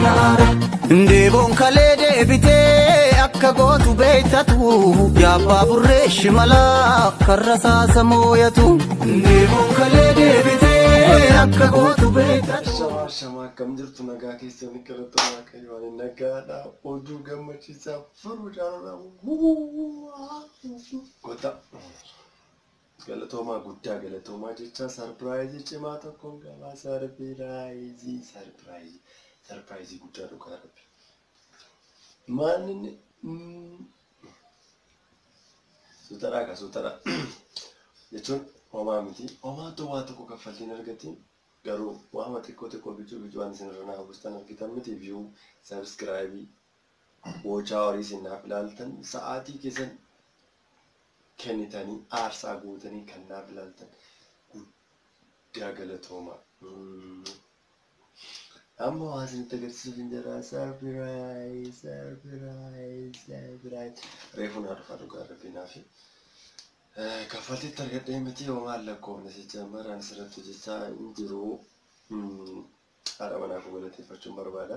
Aara. Deeboon kalee deebitee akka gootu beektatu yaabbaa burree shimalaa karra saasa mooyatu. Deeboon kalee deebitee akka gootu beektatu. Shamaa shamaa, akkam jirtu? Nagaa keessanii? Galata Waaqayyo, ani nagaadha. Oduu gammachiisaa firuu jaalala kota. Galatoomaa, guddaa galatoomaa jecha surprise cimaa tokkoon qabaa. Surprise, surprise, surprise guddaa, dhugaa Rabbi. Maal inni? Suutadhaa ka suutadhaa jechuun homaa miti. Homaa waa tokko kaffaltiin argatiin, garuu waama xiqqoo xiqqoo bicuu bicuu waan isin irra naa buustan argitan miti? View, subscribe, watch hour isin naaf ilaaltan, sa'aatii keessan kennitanii aarsaa gootanii kan naaf ilaaltan, guddaa galatoomaa. Amma waan isinitti agarsiisuuf hin jira. Surprise, surprise, surprise. Reefu naa dhufa, dhugaa Rabbii naafi. Kaffaltiitti argadhee miti, homaa lakkoofne si jammaraan asirratti hojjechaa hin jiru. Haadha manaaf galateeffachuun barbaada.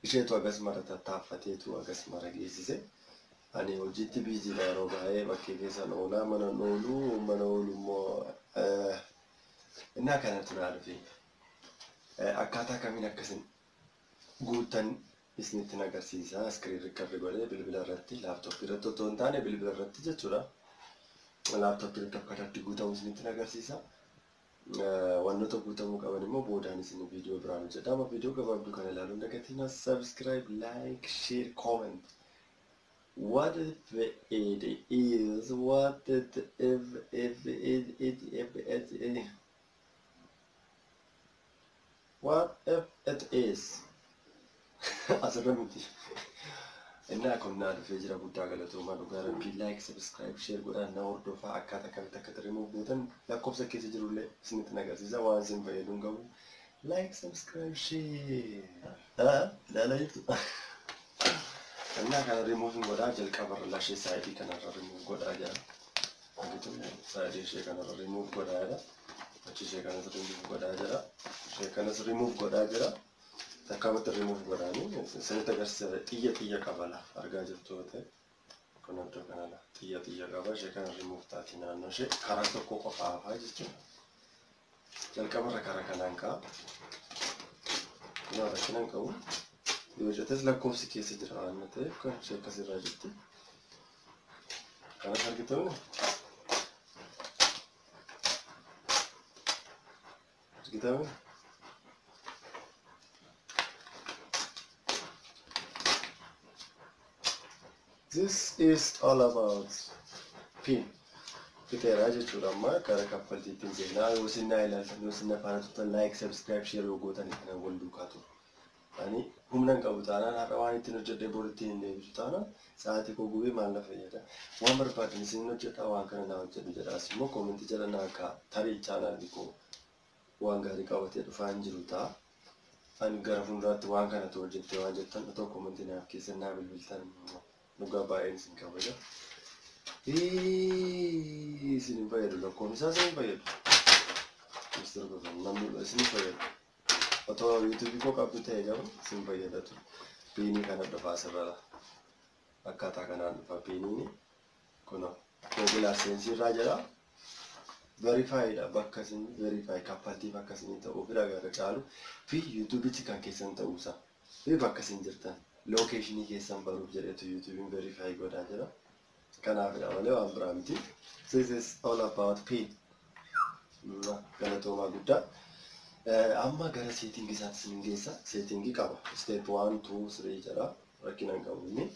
Isheetu agas mara tattaaffateetu agas mara geessise. Ani hojiitti busy dha, yeroo baay'ee bakkee keessan oolaa, mana oolu, mana oolu immoo innaa kanatu naa dhufe. Akkaataa kamiin akkasin guuttan isinitti agarsiisa. Screen record godhee bilbila irratti, laptop irratti otoo hin taane bilbila irratti jechuudha. Laptop irratti akkaataa itti guutamu isinitti agarsiisa. Wantoota guutamuu qaban immoo boodaan isin viidiyoo biraan hojjedha. Amma viidiyoo gabaabduu kana ilaaluun dagatina. Subscribe, like, share, comment. What if it is, what it if it it if it is, what if it is asirra miti. Innaa kun naa dhufee jira, guddaa galatoomaa, dhugaa Rabbii. Like, subscribe, share godhaan na hordofaa. Akkaataa kamitti akka remove gootan, lakkoofsa keessa jirullee isinitti agarsiisa. Waan isin fayyadu hin qabu. Like, subscribe, share ilaalaa jirtu. Innaa kana remove godhaa, jalqabarra lashee side kanarra remove godhaa jira. Argitu, side ishee kanarra remove godhaa jira. Achi ishee kanas remove godhaa jira. Ishee kanas remove godhaa jira. Akkamatti remove godhaanii isinitti agarsiisa. Xiyya xiyya qaba, la argaa jirtu yoo ta'e. Kun iddoo kana la xiyya xiyya qaba. Ishee kana remove taati, naannoo ishee karaa tokko qofa hafaa jechuudha. Jalqabarra karaa kanaan ka'a. Kun rakkina hin qabu. Yoo jettes lakkoofsi keessa jira waan ta'eef kan ishee akkasirraa jirti. Kanas argitu, argitame? This is all about pin. Fixeeraa jechuudha. Amma gara kaffaltiittiin seenaa. Yoo isin naa ilaaltan, yoo isin na faana turtan, like, subscribe, share yoo gootan kana wal duukaa turu. Ani humna hin qabu taanaan, har'a waan ittiin hojjedhee boritti hin deebisu taanaan, sa'aatii koo gubee maal na fayyada? Waan barbaadan isin hojjedha, waan kana naa hojjedhu jedha. As immoo comment jala naa ka'a. Tarii channel li koo waan gaarii qabatee dhufaa hin jiru ta'a. Ani gara fuulduraatti waan kanatu hojjette waan jettan otoo comment naaf keessan naa bilbiltan, dhugaa baay'een isin kabaja. Isin hin fayyadu, lakkoofsi isaa isin hin fayyadu. Mister Gosan namni isin hin fayyadu. Otoo YouTube koo qabdu ta'e garuu isin fayyada ture. PIN kana dhufa asirra. Akkaataa kanaan dhufa PIN iin kunoo Google AdSense irraa jedha. Verify dha, bakka isin verify kaffaltiif akka isin ta'uu fi gara caalu fi YouTube ichi kan keessan ta'uusaa fi bakka isin jirtan location keessan baruuf jedhetu YouTube iin verify godhaa jira. Kanaafidha malee waan biraa miti. This is all about pin. Galatoomaa guddaa. Amma gara setting isaatti isin geessa. Setting qaba. Step 1, 2, 3 jedha. Rakkina hin qabu inni.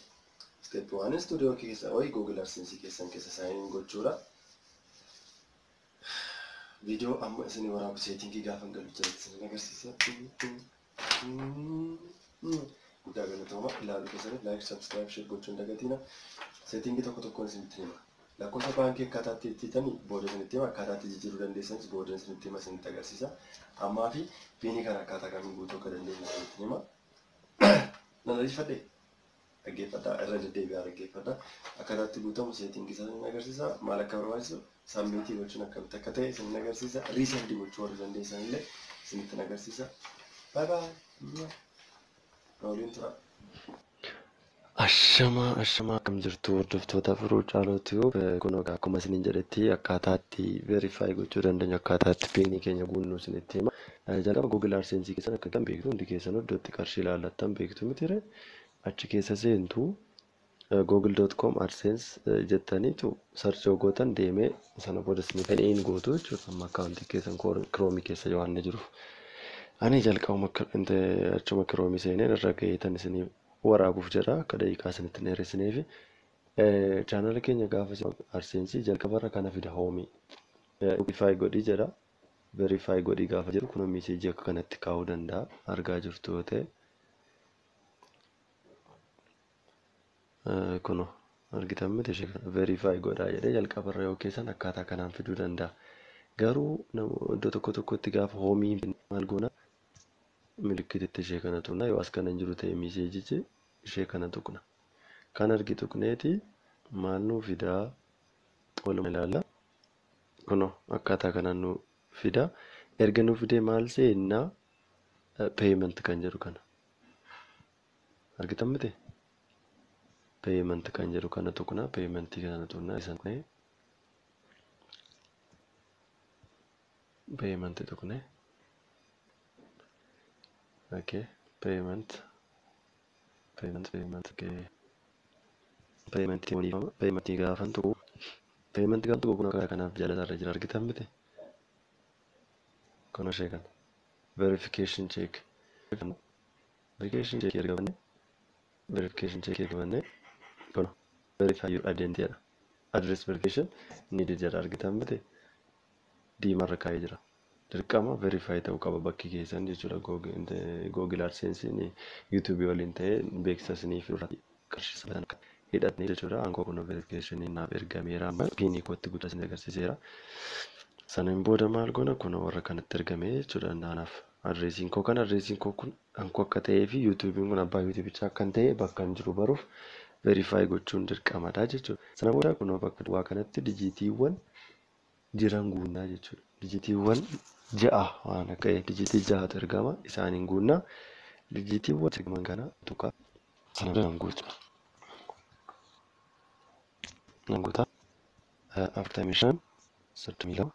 Step 1 studio keessa wayi Google AdSense keessan keessa sign in gochuudha. Viidiyoo amma isin waraabu setting gaafa galu jalatti isin agarsiisa. Guddaa galatooma ilaaluu keessaniif. Like, subscribe, share gochuun dagatina. Setting tokko tokkoon isinitti hima. Lakkoofsa baankii akkaataa itti ittiitanii booda isinitti hima. Akkaataa itti jijjiiruu dandeessanis booda isinitti hima, isinitti agarsiisa. Ammaa fi PIN kana akkaataa kamiin guutuu akka dandeenyu isinitti hima. Nan ariifadhe, dhaggeeffadhaa, irra deddeebi'aa dhaggeeffadhaa. Akkaataa itti guutamu setting isaa isin agarsiisa. Maal akka barbaachisu, submit gochuun akkamitti akka ta'e isin agarsiisa. Resend gochuu warri dandeessan illee isinitti agarsiisa. Bye bye. Na waliin tura. Ashamaa ashamaa, akkam jirtu hordoftoota Firuu Caalootu? Kun egaa akkuma isiniin jedhetti akkaataa itti verify gochuu dandeenyu, akkaataa itti PIN keenya guunnu isinitti hima. Jalqaba Google AdSense keessan akka kan beektu hundi keessan iddoo itti qarshii ilaallattan beektu miti, achi keessa seentu. Google.com AdSense jettaniitu search yoo gootan deemee sana booda isin fedhiin gootu jechuudha. Amma akkaawuntii keessan Chrome keessa waan jiruuf. Ani jalqabuma achuma Chrome seeneen irra ga'eetan isinii waraabuuf jedha, akka daqiiqaa isinitti hin dheeressineefi. Chaanala keenya gaafa AdSense jalqabarra kana fida, home. Verify godhii jedha. Verify godhii gaafa jedhu kun message akka kanatti kaa'uu danda'a. Argaa jirtu yoo ta'e. Kunoo argitan miti, ishee kana verify godhaa jedhee jalqabarra yoo keessan akkaataa kanaan fiduu danda'a. Garuu iddoo tokko tokkotti gaafa home maal goona? Milikkititti ishee kana tuqna. Yoo as kana hin jiru ta'e messageichi, ishee kana tuqna. Kan argi tuqneeti maal nuu fidaa? Waluma ilaalla. Kunoo akkaataa kanaan nuu fida. Erga nuu fidee maal seennaa? Payment kan jedhu kana. Argitan miti? Payment kan jedhu kana tuqna. Paymentii kana tuqna. Isa tuqnee payment tuqne. Okay, payment, payment, payment, okay. Payment payment gaafan tuqu, payment gaafan tuqu kun akka kanaaf jala irra jira, argitan miti? Kun ishee kana verification check, verification check erga banne, verification check erga banne, kun verify your identity jedha. Address verification needed jedha, argitan miti? Diimarra kaa'ee jira. Dirqama verify ta'uu qaba bakki keessan jechuudha. Google AdSense YouTube waliin ta'ee beeksisa isiniif irratti qarshii sana hidhatanii jechuudha. Aangoo kun verification naaf ergameera, amma PIN kootti guddaa isin agarsiiseera. Sanaan booda maal goona? Kun warra kanatti ergame jechuudha naanaaf. Adreesiin koo kan adreesiin koo kun ankoo akka ta'ee fi YouTube'n kun abbaa YouTubichaa akka ta'e bakka hin jiru baruuf verify gochuun dirqamadha jechuudha. Sana booda kunoo bakka duwwaa kanatti digitiiwwan jiran guunnaa jechuudha. Digitiiwwan 6 waan akka digitii 6tu ergama, isaaniin guunnaa. Digitiiwwan ergaman kana tuqaa sana booda nan guutu. Nan guutaa. 45 32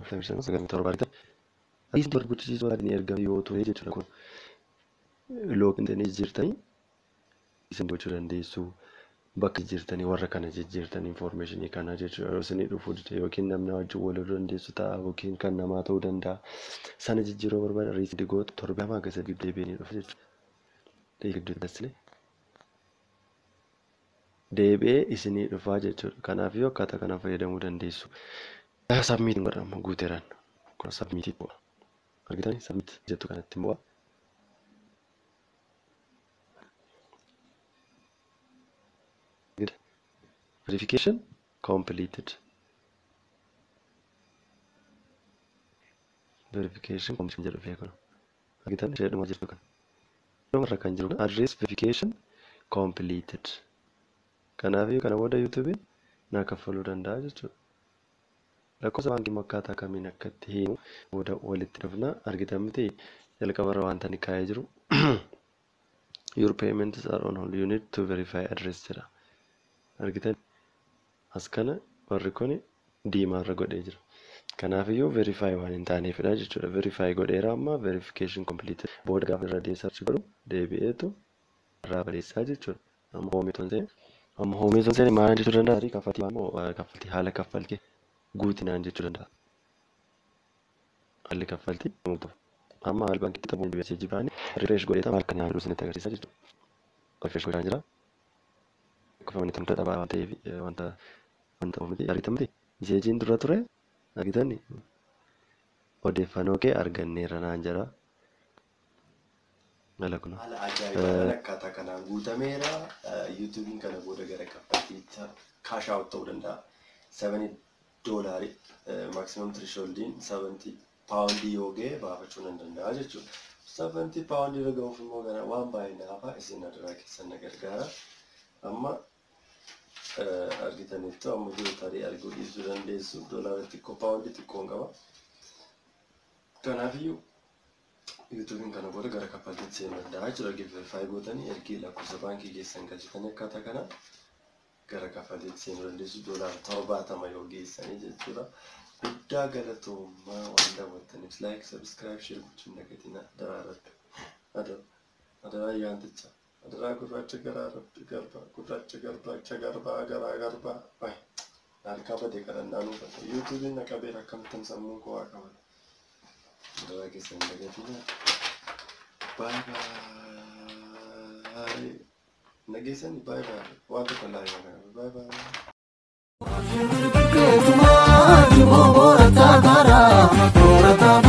45 97 argita. Isin barbaachisiisuu ni ergame yoo ture jechuudha kun. Looqintanii jijjiirtanii isin gochuu dandeessu. Bakka jijjiirtanii warra kana jijjiirtanii informationii kana jechuudha. Yeroo isinii dhufuu dide yookiin namni wajjin wal loluu dandeessu ta'a yookiin kan namaa ta'uu danda'a. Sana jijjiiruu barbaada resend gootu, 2 haga 3 deebi'anii dhufa jechuudha. Gidduutti deebi'ee isinii dhufaa jechuudha. Kanaafiyyuu akkaataa kanaan fayyadamuu dandeessu. Submit godhama guuteeraan. Kun submit bu'a. Argitanii, submit jettu kanatti bu'a. Verification completed. Verification completed jedhu dhufee kun. Argitan, ishee dhuma jirtu kan. Dhumarra kan jiru address verification completed. Kanaafiyyuu kana booda YouTube'n naa kaffaluu danda'a jechuudha. Lakkoofsa baankii akkaataa kamiin akka itti himu booda walitti dhufna. Argitan miti, jalqabarra wanta inni kaa'ee jiru "Your payments are on hold, you need to verify address" jedha. Argitan, as kana warri kun diimaarra godhee jira. Kanaafiyyuu verify waan hin taaneefidha jechuudha. Verify godheera amma, verification completed. Booda gaafa irra deemee search godhu deebi'eetu irraa balleessaa jechuudha. Amma home toon seene, amma home toon seene maal jechuu danda'a? Kaffaltii immoo kaffaltii haala kaffaltii guutinaan jechuu danda'a. Haalli kaffaltii amma haala baankiitti taphuun message biraanii refresh godhee maal akka nyaatu isinitti agarsiisa jechuudha. Refresh godhaa jira. Kuufamni wanta dhabaa waan ta'eef wanta miti, argitan miti, messageiin dura ture argitani, odeeffannoo kee arganneerra naan jedha. Mala kun. Haala ajaa'ibaan akkaataa kanaan guutameera. YouTube'n kana booda gara kaffaltiitti cash out ta'uu danda'a. $70 maximum thresholdiin £70 yoo ga'e baafachuu nan danda'a jechuudha. £70 irra ga'uuf immoo gara waan baay'ee naafa, isin adaraa keessan na gargaara. Amma argitaniittu, amma jiru tarii arguu dhiisuu dandeessu, doolaara xiqqoo, paawundii xiqqoon qaba. Kanaafiyyuu YouTube'n kana booda gara kaffaltiitti seenuu danda'a jechuudha. Ergi verify gootanii, ergi lakkoofsa baankii keessan galchitanii, akkaataa kana gara kaffaltiitti seenuu dandeessu, $70 yoo geessanii jechuudha. Guddaa galatoomaa waan daawwattaniif. Like, subscribe, share gochuun dagatina. Adaraa Rabbi. Adaraa. Adaraa ayyaanticha. Adaraa gurraacha garaa Rabbi garbaa gurraacha garbaacha garbaa garaa garbaa. Waay. Harkaa badee kadhannaa nuufata. YouTube'n na qabeera, akkamittan sammuun koo haa qabatu. Adaraa keessan dagatina. Bye bye. Nageessani, bye bye. Waan tokko laa. Bye bye. Keetumaa jiboo boorataa karaa boorataa.